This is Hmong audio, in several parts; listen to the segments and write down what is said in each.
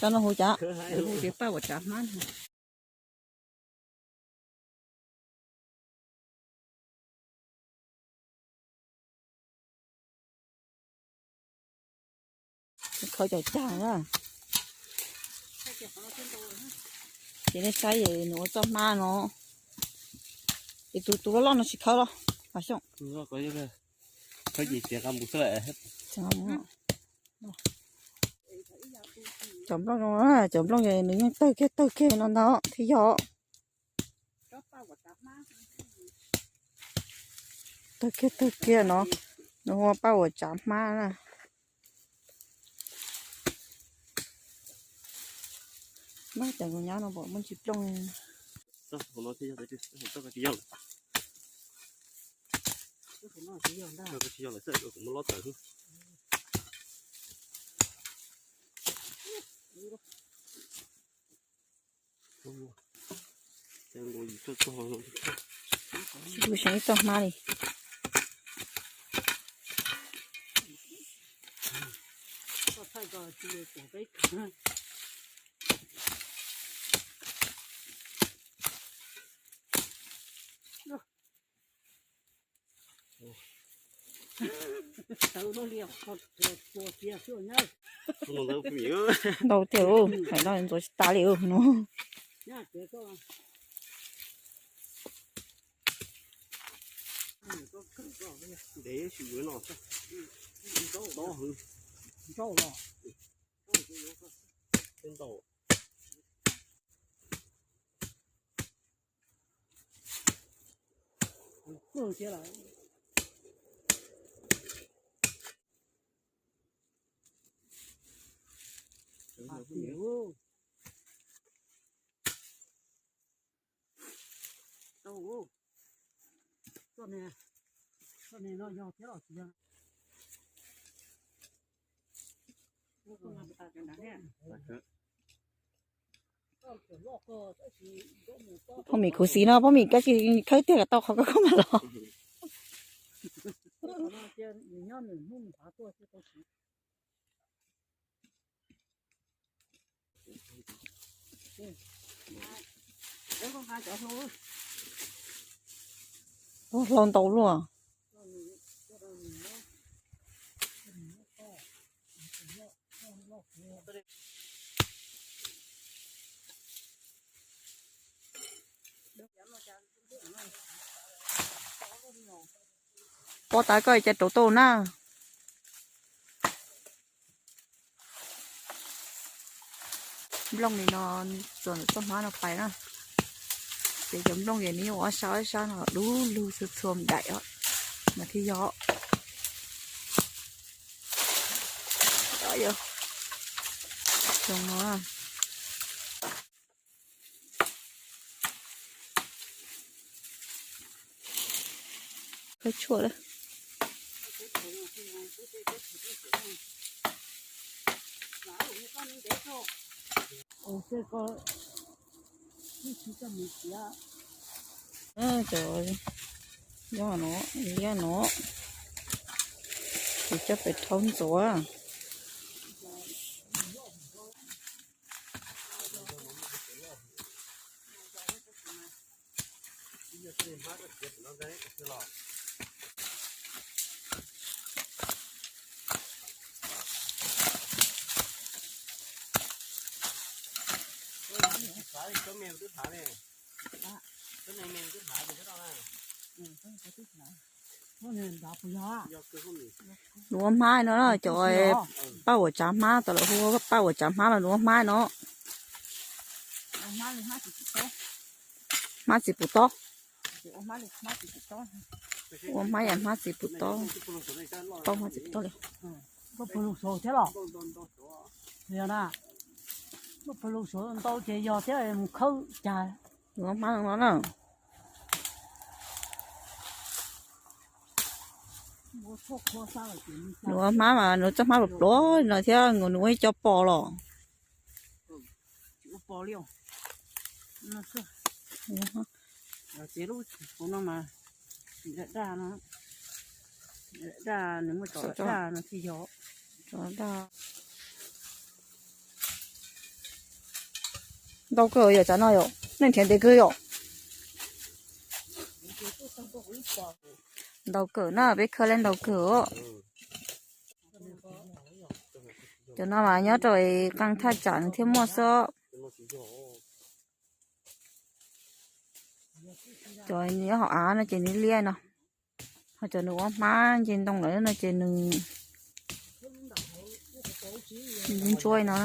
Cov no hu cas? Hu tias paj uas tsav hmab. Khaws cov cag na. Ces nej saib es nws ua txoj hmab no. Es tus tus loj loj no tsis khawb los? Mas Xyooj, cov nplooj zoo, cov nplooj nws yeej tawg kiag tawg kiag no ntag thiab yog. Tawg kiag tawg kiag no, nws hu ua paj uas tsav hmab na. Maj cov nyab no pom muaj ntsis plooj. Tsis pub seev ib txoj hmab li. Ntau tiag, hais no ntxuav tsis tas li no. Poj Mim khuv xim no, Poj Mim koj tsis khawb tiag kom tau qhov koj khaub ncaws los. Ua hlau ntau luaj. Pob tas koj cas rauv tau na. Nplooj li no txuas ntawm txoj hmab no pais na. Ces cov nplooj es nws yeej ua ob sab ob sab no dub lug txhua txhua nplaim os, mas thiaj yog. Zoo no. Khawb tshuaj lawm. Cov yog no, liab no, ces coj pem rhaub ntxuav. Nws ua hmab no, cov paj uas tsav hmab, tau lawv hu paj uas tsav hmab los nws ua hmab no. Hmab txiv puv tob. Ua hmab yam hmab txiv puv tob. Tau hmab txiv puv tob li. Muaj pawg lug saud thiab los? Yog na, muaj pawg lug saud ntau ces yog thiab mus khawb cas. Nws ua hmab no na. Nws ua hmab mas nws txoj hmab pluav pluav no thiab nws ua ib co pos los. Daj, nws muaj tsov daj no thiaj yog. Tsov daj. Ntau kawg yom, tsam no yom, nej nrhiav ntev kawg yom. Ntau kawg na, peb khawb lawm ntau kawg os. Cov no mas nyob rau qee thaj tsam nws thiaj muaj xwb. Cov nyob hauv av no ces nws liab no. Ho cov nws ua hmab nce ntoo lawm no ces nws ntsuab no,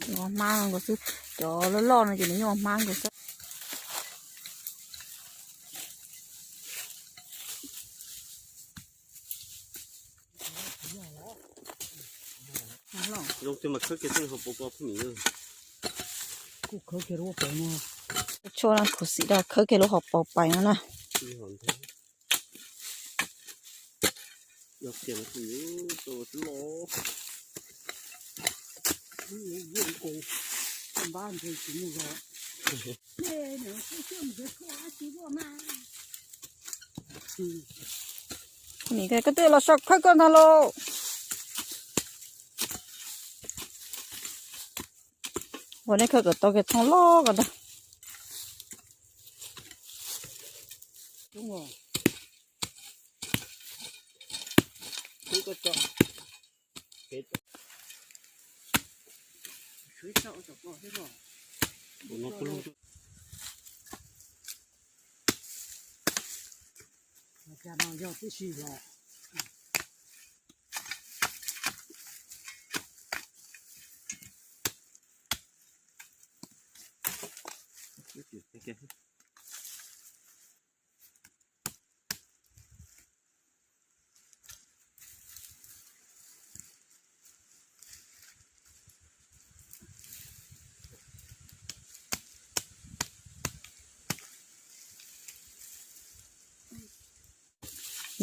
nws ua hmab nkaus xwb. Cov loj loj no ces nws yeej ua hmab nkaus xwb. Tshuaj no khuv xim rau khawb kiag lub hauv paus pais no na. Koj twb los so khawb koj ntag lauj. Ua nej khawb kom tau kiag thooj loj ko ntag.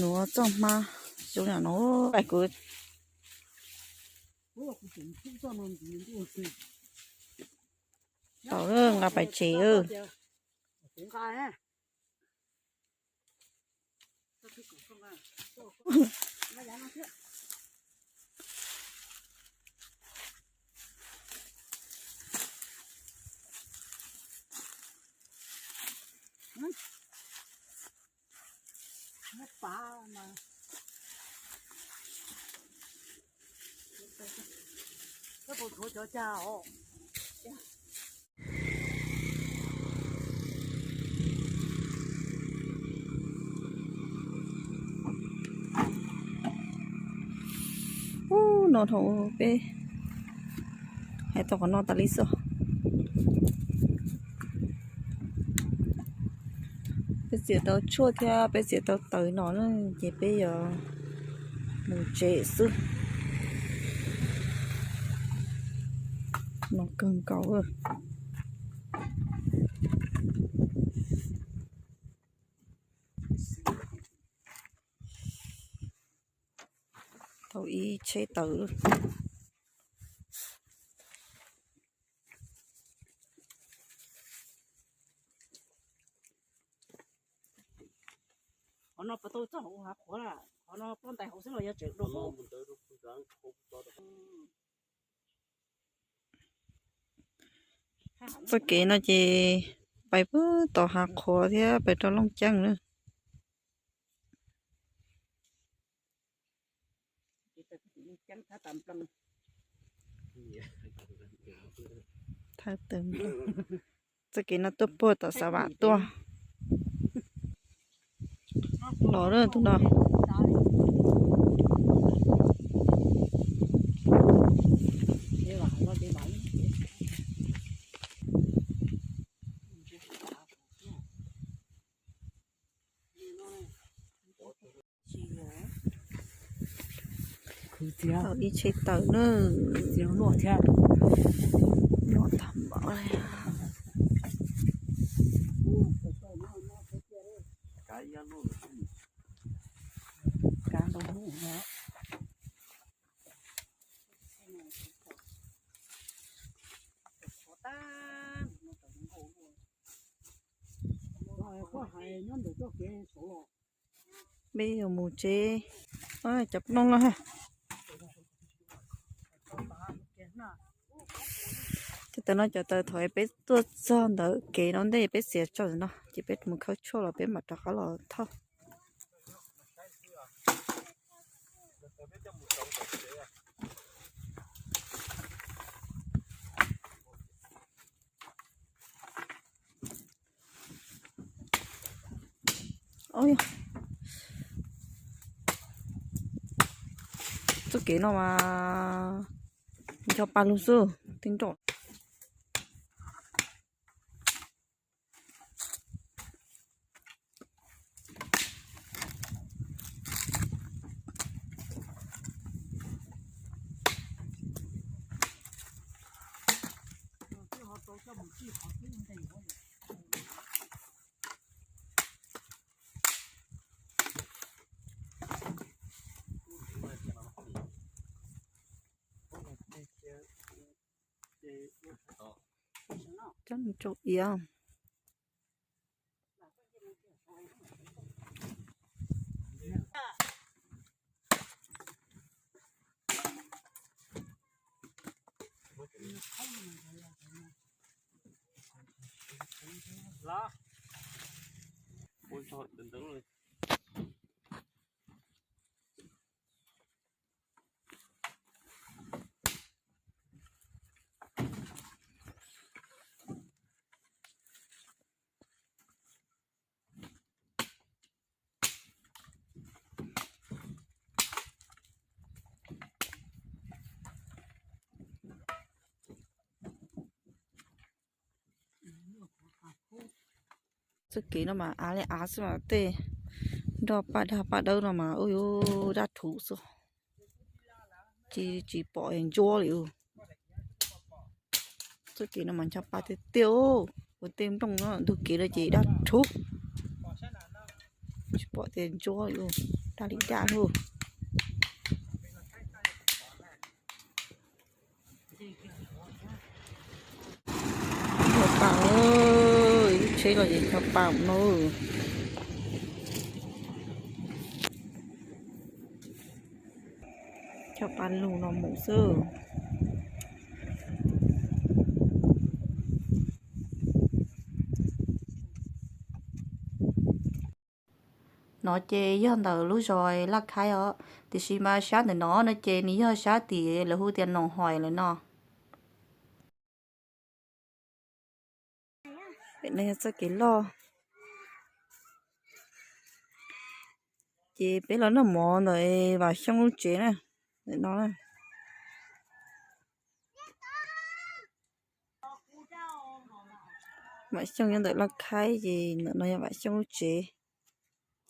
Nuav txoj hmab zoo yam no, pais kuv tau nqa pais tsev. Ub, no dhau peb hais tau qhov no tas li xwb. Peb txiav tau tshuaj thiab peb txiav tau taws no na, ces peb yuav mus tsev xwb. No kawg nkaus. Tau ib tsheb taws. Qhov no puas tau txog hauv hav qhuav, qhov no ploj ntais hauv xwb los yog tseem dua? Txoj kev no ces pais puag tom hav qhuav thiab pais rau Looj Ceeb na. Thawj tawm, txoj kev no tuaj puag tom Xav Vam tuaj. Los lawm tus no. Tau ib tsheb taws na. Luaj tag npaum li. Koj hais nyob ntawm txoj kev saud los. Peb yuav mus tsev. Cov plooj no ha. Cov taws no cov taws thaum peb tuaj txog ntawm kev no ntej peb xiav tso no ces peb mus khawb tshuaj los peb mam rov qab los thauj. Txoj kev no mas ncho pa lug xwb tej nroj. Coj mus rau iav. Txoj kev no mas av li av xwb mas tej nroj paj daj paj dawb no mas ub yuv daj rhuv xwb. Tsis, tsis pom ntsuab li ub. Txoj kev no mas ncho pa tiag tiag, ua tej nplooj no ntug kev no ces daj rhuv. Tsis pom tias ntsuab li ub, daj li daj ub. Ncho pa, lub tsheb los ces ncho pa no. Cov pa lug no mus xwb. No ces yog ntawm lub zos Laj Khaib os, tiam sis mas sab ntawm no no ces nws yog sab tim lawv hu tias Noom Hoim lawm no. Pem no yog txoj kev loj, ces peb los noj mov ntawm Vam Xyooj lub tsev na, ntawm no na. Vam Xyooj nyob ntawm Laj Khaib ces ntawm no yog Vam Xyooj lub tsev.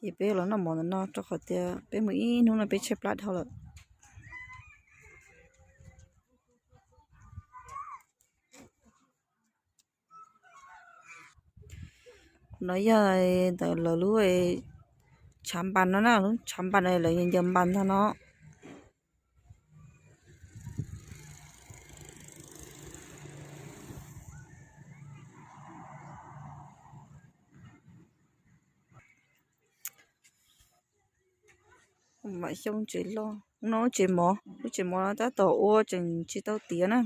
Ces peb los noj mov ntawm no rau qhov tias peb mus ib hnub no peb tshaib plab dhau lawm. No yog ntawm lawv lub tshav npas no na, lub tshav npas no lawv ncaws npas ntag no. Vam Xyooj tsev loj no, lub tsev mov, lub tsev mov no tab tom ua tseem tsis tau tiav na.